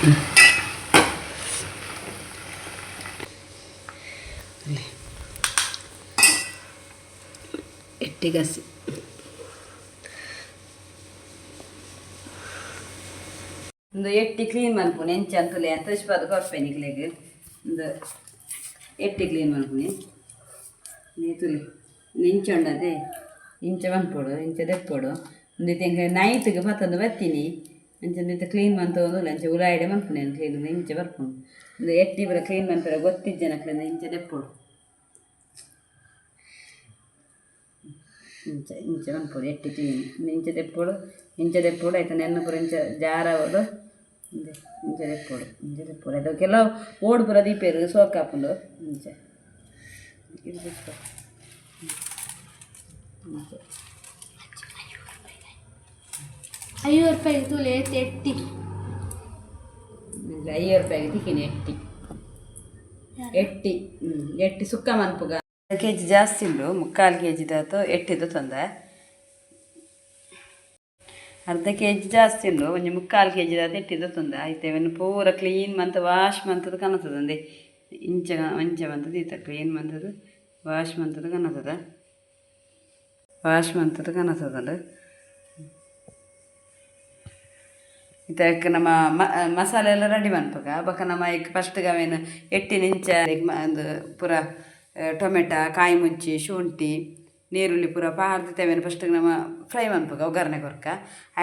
ಎಟ್ಟಿ ಗಸಿ. ಇಂದು ಎಟ್ಟಿ ಕ್ಲೀನ್ ಮನ್ಪುನಿ ಎಂಚ ಅಂತುಲೆ ಅಂತ ಇಷ್ಪದ ಕೊರ್ಪೆ ನಿಕ್ಲೆಗ್. ಇಂದು ಎಟ್ಟಿ ಕ್ಲೀನ್ ಮನ್ಪುನಿ ನೀತುಲೆ ಇಂಚ ಉಂಡದೆ ಇಂಚ ಮನ್ಪೊಡು ಇಂಚ ದೆಪ್ಪೊಡು. ಇಂದು ಎಂಕ್ ನೈಟ್ಗೆ ಪತ್ತೊಂದು ಬತ್ತೀನಿ ಅಂಚ ಇತ್ತೆ ಕ್ಲೀನ್ ಮಂತೊಂದುಲ್ಲ. ಅಂಚ ಉಲಾಯಿಡೆ ಮನ್ಪುನಿ ಕ್ಲೀನ್ ಇಂಚ ಬರ್ಪುಂಡು. ಇಂದು ಎಟ್ಟಿ ಪೂರ ಕ್ಲೀನ್ ಮನ್ಪೆರೆ ಗೊತ್ತಿಜ್ಜನಕ್ಲೆನ ಇಂಚ ದೆಪ್ಪೊಡು ಇಂಚ ಇಂಚ ಮನ್ಪೊಡು ಎಟ್ಟಿ ಕ್ಲೀನ್ ಇಂಚ ದೆಪ್ಪೊಡು ಇಂಚ ದೆಪ್ಪೊಡು. ಐತ ನೆನ್ನು ಪೂರ ಇಂಚ ಜಾರಾವೊಡು. ಇಂದೆ ಇಂಚ ದೆಪ್ಪೊಡು ಇಂಚ ದೆಪ್ಪೊಡು. ಐತ ಕೆಲವು ಓಡು ಪೂರ ದೀಪೆರ್ ಸೋಕಾಪುಂಡು ಇಂಚ ಇದು. ಇಂಚ 50 ರೂಪಾಯಿ ತೂಲೆ ಎಟ್ಟಿ. 50 ರೂಪಾಯಿಗೆ ತಿಕ್ಕಿನಿ ಎಟ್ಟಿ. ಎಟ್ಟಿ ಎಟ್ಟಿ ಸುಕ್ಕ ಮನ್ಪುಗ ಕೆ ಜಿ ಜಾಸ್ತಿ ಉಂಡು. ಮುಕ್ಕಾಲು ಕೆ ಜಿದಾತು ಎಟ್ಟಿದ್ದು ತಂದೆ. ಅರ್ಧ ಕೆ ಜಿ ಜಾಸ್ತಿ ಉಂಡು. ಒಂಜಿ ಮುಕ್ಕಾಲು ಕೆ ಜಿದಾತು ಎಟ್ಟಿದ್ದು ತಂದೆ. ಐತೆ ಅವೆನ್ ಪೂರ ಕ್ಲೀನ್ ಮಂತ್ ವಾಶ್ ಮಂತದ ಕನತದಂದೆ. ಇಂಚ ಅಂಚ ಮಂತದ ಈತ ಕ್ಲೀನ್ ಮಂತದ ವಾಶ್ ಮಂತದ ಕನತದ ವಾಶ್ ಮಂತದ ಕನತದಂಡು. ಇತ್ತೆ ನಮ್ಮ ಮಸಾಲೆ ಎಲ್ಲ ರೆಡಿ ಮನ್ಪುಗ. ಬೊಕ ನಮ್ಮ ಐಕ್ ಫಸ್ಟ್ ಅವೇನು ಎಟ್ಟಿನ ಇಂಚ ಒಂದು ಪೂರ ಟೊಮೆಟೊ, ಕಾಯಿ ಮುಂಚಿ, ಶುಂಠಿ, ನೀರುಳ್ಳಿ ಪೂರ ಪಾಡ್ದು ಅವೇನು ಫಸ್ಟ್ ನಮ್ಮ ಫ್ರೈ ಮನ್ಪುಗ ಒಗ್ಗರಣೆ ಕೊರ್ಕ.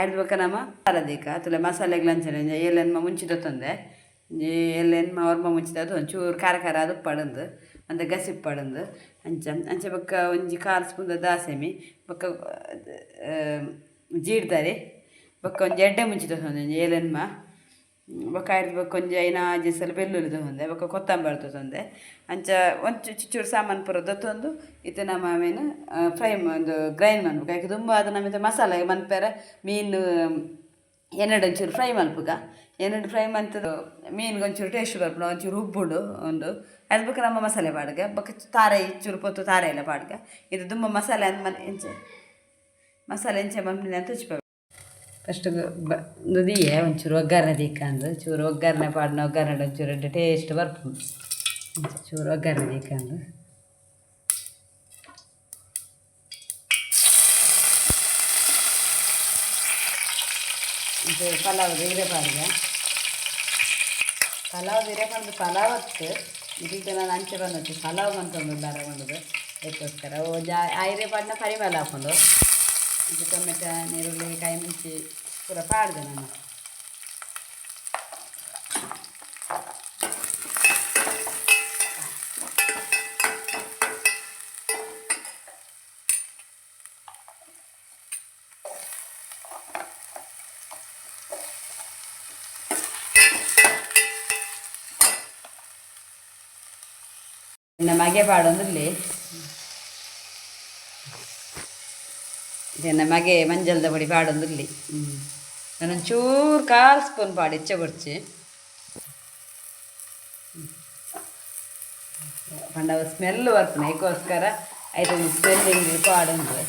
ಐಡ್ದ್ ಬೊಕ ನಮ್ಮ ಮಸಾಲೆ ದೀಕ ತುಲೆ. ಮಸಾಲೆಗ್ಲ ಅಂಚನೆ ಏಲೆನ್ಮ ಮುಂಚಿ ದೊತ್ತೊಂದೆ ಏಲೆನ್ಮ ಒರ್ಂಬ ಮುಂಚಿದ ಅದು ಒಂಚೂರು ಖಾರ ಖಾರ ಅದು ಉಪ್ಪಡಂದು ಅಂದ ಗಸಿ ಉಪ್ಪಡಂದು ಅಂಚ ಅಂಚ. ಬೊಕ್ಕ ಒಂಜಿ ಕಾಲು ಸ್ಪೂನ್ ದಾಸೆಮಿ, ಬೊಕ್ಕ ಜೀರ್ದರಿ, ಬೊಕ್ಕ ಒಂಜಿ ಎಡ್ಡೆ ಮುಂಚಿ ದೊತ್ತೊಂದೆ ಒಂಜಿ ಏಲೆನ್ಮ. ಬೊಕ್ಕ ಐಡ್ದ್ ಬೊಕ್ಕ ಒಂಜಿ ಐನಾಜಿ ಸಲ ಬೆಳ್ಳುಳ್ಳಿ ದೊತ್ತೊಂದೆ. ಬೊಕ್ಕ ಕೊತ್ತಂಬರಿ ದೊತ್ತೊಂದೆ. ಅಂಚ ಒಂಚೂರು ಚುಚ್ಚೂರು ಸಾಮಾನು ಪೂರ ದೊತ್ತೊಂದು ಇತ್ತೆ ನಮ್ಮ ಅವೇನು ಫ್ರೈ ಒಂದು ಗ್ರೈಂಡ್ ಮನ್ಪುಗ. ಐಕ್ ದುಂಬು ಅದು ನಮ್ಮ ಇತ್ತೆ ಮಸಾಲೆ ಮನ್ಪೆರೆ ಮೀನು ಎಣ್ಣೆಡ್ ಒಂಚೂರು ಫ್ರೈ ಮನ್ಪುಗ. ಎಣ್ಣೆಡ್ ಫ್ರೈ ಮಂತುದು ಮೀನ್ಗೆ ಒಂಚೂರು ಟೇಸ್ಟ್ ಬರ್ಪುಂಡು, ಒಂಚೂರು ಉಬ್ಬುಂಡು ಒಂದು. ಅದು ಬೊಕ್ಕ ನಮ್ಮ ಮಸಾಲೆ ಪಾಡ್ಗ. ಬೊಕ್ಕ ತಾರಾಯಿ ಚೂರು ಪೊತ್ತು ತಾರಾಯಿ ಎಲ್ಲ ಪಾಡ್ಗ. ಇದು ದುಂಬ ಮಸಾಲೆ ಅಂದ್ ಎಂಚ ಮಸಾಲೆ ಎಂಚ ಮನ್ಪುನಿ ಅಂತ ತೋಜಿಪಾವೆ. ಫಸ್ಟ್ ಉಂದು ದೀಯೆ ಒಂಚೂರು ಒಗ್ಗರಣೆ ದೀಕಂದು. ಚೂರು ಒಗ್ಗರಣೆ ಪಾಡ್ನ. ಒಗ್ಗರಣೆ ಒಂಚೂರು ಎಡ್ಡೆ ಟೇಸ್ಟ್ ಬರ್ಪುಂಡು. ಚೂರು ಒಗ್ಗರಣೆ ದೀಕಂದು ಒಂಚೂರು ಪಲಾವ್ ಇರೆ ಪಾಡ್ಗ. ಪಲಾವ್ ಇರೆ ಪಂಡ್ದು ಪಲಾವ್ ಅತ್ತು ಇದೀಗ ನಾನು ಅಂಚೆ ಬಂದದ್ದು ಪಲಾವ್ ಮಂತೊಂದುಲ್ಲಾರ ಪಂಡುದು ಅದಕ್ಕೋಸ್ಕರ. ಓ ಜಾ ಐರೆ ಪಾಡ್ನ ಪರಿಮಳ ಆಪುಂಡು. ಇಂಚ ಟೊಮೆಟೊ, ನೀರುಳ್ಳಿ, ಕಾಯಿ ಮುಂಚಿ ಪೂರ ಪಾಡ್ದೆ ನಾನು. ಎನ್ನ ಮಗೆ ಪಾಡೊಂದುಲ್ಲೆ. ಎನ್ನ ಮಗೆ ಮಂಜಲ್ದ ಪೊಡಿ ಪಾಡೊಂದುಲ್ಲೆ. ಒಂಚೂರು ಕಾಲು ಸ್ಪೂನ್ ಪಾಡು, ಹೆಚ್ಚ ಬೊಡ್ಚಿ. ಪಂಡ ಅವು ಸ್ಮೆಲ್ ಬರ್ಪುಂಡು, ಐಕೋಸ್ಕರ ಐತ ಸ್ಮೆಲ್ಲಿಂಗ್ ಪಾಡೊಂದು.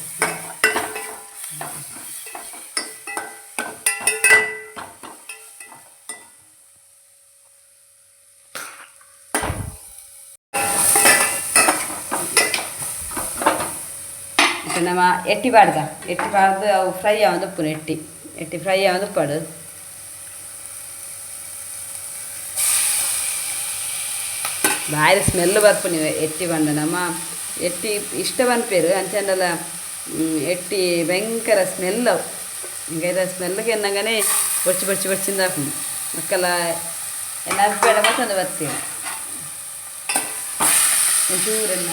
ಇತ್ತೆ ನಮ್ಮ ಎಟ್ಟಿ ಪಾಡ್ದ. ಎಟ್ಟಿ ಪಾಡ್ದು ಅವು ಫ್ರೈ ಆವೊಂದು ಉಪ್ಪುನು. ಎಟ್ಟಿ ಎಟ್ಟಿ ಫ್ರೈ ಆವೊಂದು ಉಪ್ಪಡು. ಬಾರಿ ಸ್ಮೆಲ್ ಬರ್ಪುನಿ ಎಟ್ಟಿ ಪಂಡ. ನಮ್ಮ ಎಟ್ಟಿ ಇಷ್ಟ ಪನ್ಪೆರ್ ಅಂಚಂಡಲ ಎಟ್ಟಿ ಭಯಂಕರ ಸ್ಮೆಲ್ ಅವು. ಇಂಕೈತ ಸ್ಮೆಲ್ಗೆ ಎನ್ನಗನೇ ಬೊಚ್ಚು ಬೊಚ್ಚು ಬೊಚ್ಚಿಂದ ಆಪುಂಡು. ಬೊಕ್ಕಲ ಎನ್ನ ಅಪ್ಪೆಡ ಮತ್ತೊಂದು ಬತ್ತೀವಿ ಒಂಚೂರು ಎನ್ನ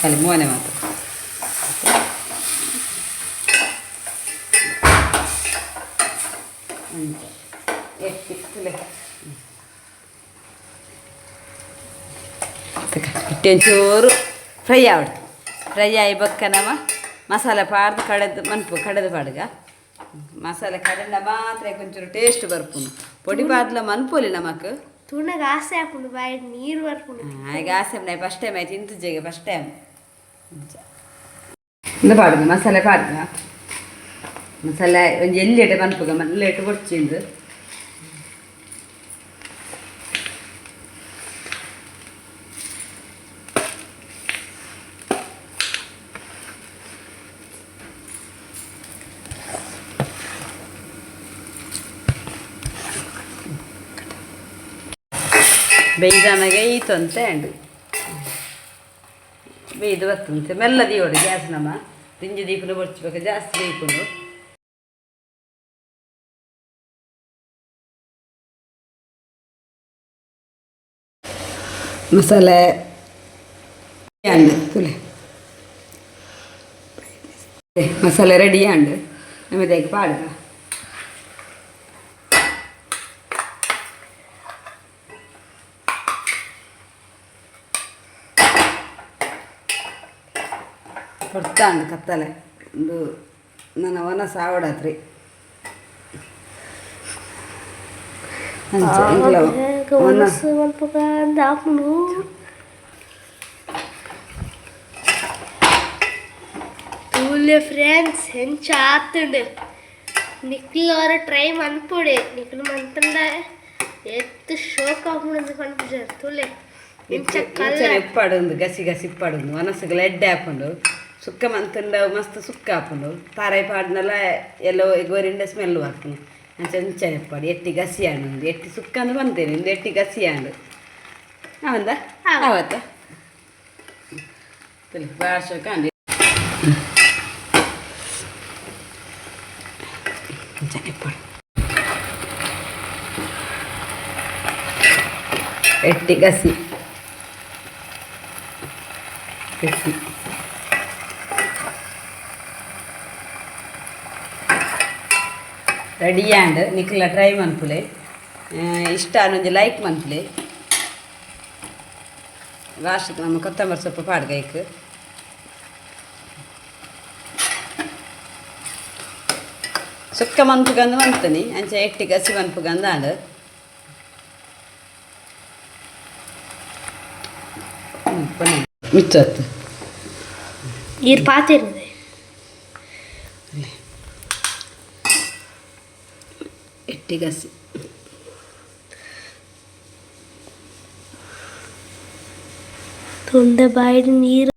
ಖಾಲಿ ಮೋನೆ ಮಾತ್ರ. ಅಂಚ ಎಟ್ಟಿ ತುಲೆ. ಎಟ್ಟಿ ಒಂಚೂರು ಫ್ರೈ ಆವಡ್. ಫ್ರೈ ಆಯಿ ಬೊಕ್ಕ ನಮ ಮಸಾಲೆ ಪಾಡ್ದು ಕಡೆದು ಮನ್ಪು. ಕಡೆದು ಪಾಡ್ಗ. ಮಸಾಲೆ ಕಡೆಂಡ ಮಾತ್ರ ಒಂಚೂರು ಟೇಸ್ಟ್ ಬರ್ಪುಂಡು. ಪೊಡಿ ಪಾಡ್ಲ ಮನ್ಪೊಲಿ ನಮಕ್. ತೂನಗ ಆಸೆ ಆಪುಂಡು, ಬಾಯಿಡ್ ನೀರು ಬರ್ಪುಂಡು. ಈಗ ಆಸೆ ಫಸ್ಟ್ ಟೈಮ್ ಆಯ್ತು ಇಂತುಜೆಗೆ ಫಸ್ಟ್ ಟೈಮ್. ಇಂದು ಪಾಡುದು ಮಸಾಲೆ ಪಾಡ್ಗ. ಮಸಾಲೆ ಒಂಜಿ ಎಲ್ಲಿಡೆ ಮನ್ಪುಗ, ಮಲ್ಲೇಟು ಬೊಡ್ಚಿಂದು. ಬೇಯ್ದಾನಾಗ ಈತೊಂತೆ ಅಂಡು ಬೇಯ್ದು ಬತ್ತಂತೆ ಮೆಲ್ಲ ದೀವಡು ಗ್ಯಾಸ್ ನಮ್ಮ ದಿಂಜಿ ದೀಪನ ಬೊರ್ಚಬೇಕು ಜಾಸ್ತಿ ಬೇಯ್ಕೊಂಡು. ಮಸಾಲೆ ಅಂಡು ತುಲೆ ಮಸಾಲೆ ರೆಡಿ ಅಂಡು ನಮ್ಮದಾಗಿ ಪಾಡುಗ. ಹೊರ್ತಾಂಡು ಕತ್ತಲೆ ಒಂದು ನನ್ನ ವನ ಸಾವಡಾತ್ರಿ ಅಂಚ ಎಂಕ್ಲ ವನ. ಮನಸ್ಸು ಮನ್ಪುಗ ಅಂದ್ ಆಪುಂಡು. ತೂಲೆ ಫ್ರೆಂಡ್ಸ್, ಹೆಂಚ ಆತುಂಡು. ನಿಕ್ಲು ಅವರ ಟ್ರೈ ಮನ್ಪುಡೆ. ನಿಕ್ಲು ಮಂತಂಡ ಎತ್ತು ಶೋಕ್ ಆಪುಂಡು ಪನ್ಪುಜಾರ್. ತೂಲೆ ಇಂಚ ಕಲ್ಲ. ಇಂಚನೆ ಇಪ್ಪಾಡುಂದು, ಗಸಿ ಗಸಿ ಇಪ್ಪಾಡುಂದು. ಮನಸ್ಸುಗಳ ಎಡ್ಡೆ ಆಪುಂಡು. ಸುಕ್ಕ ಮಂತುಂಡ ಮಸ್ತ್ ಸುಕ್ಕ ಆಪುಂಡು. ತಾರಾಯಿ ಪಾಡ್ನಲ ಎಲ್ಲೋ ಗೋರಿಂಡ ಸ್ಮೆಲ್ ಬರ್ಪುಂಡು. ಅಂಚ ಇಂಚನೆ ಇಪ್ಪಾಡು. ಎಟ್ಟಿ ಗಸಿ ಆಂಡು, ಎಟ್ಟಿ ಸುಕ್ಕ ಅಂದು ಬಂತೇನೆ. ಇಂದು ಎಟ್ಟಿ ಗಸಿ ಆಂಡು ಅವಂದ. ಆವತ್ತ ಭಾಷೆ ಅಂడి. ಇಂಚನೆ ಇಪ್ಪಾಡು ಎಟ್ಟಿ ಗಸಿ ಗಸಿ. ರೆಡಿ ಆಂಡ್. ನಿಕ್ಲ ಟ್ರೈ ಮನ್ಪುಲೆ. ಇಷ್ಟ ಒಂಜಿ ಲೈಕ್ ಮನ್ಪುಲೆ. ಲಾಸ್ಟ್ ನಮ್ಮ ಕೊತ್ತಂಬರಿ ಸೊಪ್ಪು ಪಾಡ್ಗೈಕ್. ಸುಕ್ಕ ಮನ್ಪುಗಂದು ಮಂತನಿ. ಅಂಚ ಎಟ್ಟಿ ಗಸಿ ಮನ್ಪುಗಂದು ಆಂಡ್. ಮಿಚ್ಚತ್ತು. ಈರ್ ಪಾತಿರ್ತದೆ. ಎಟ್ಟಿ ಗಸಿ. ತುಂಡ ಬಾಯಿಡ್ ನೀರು.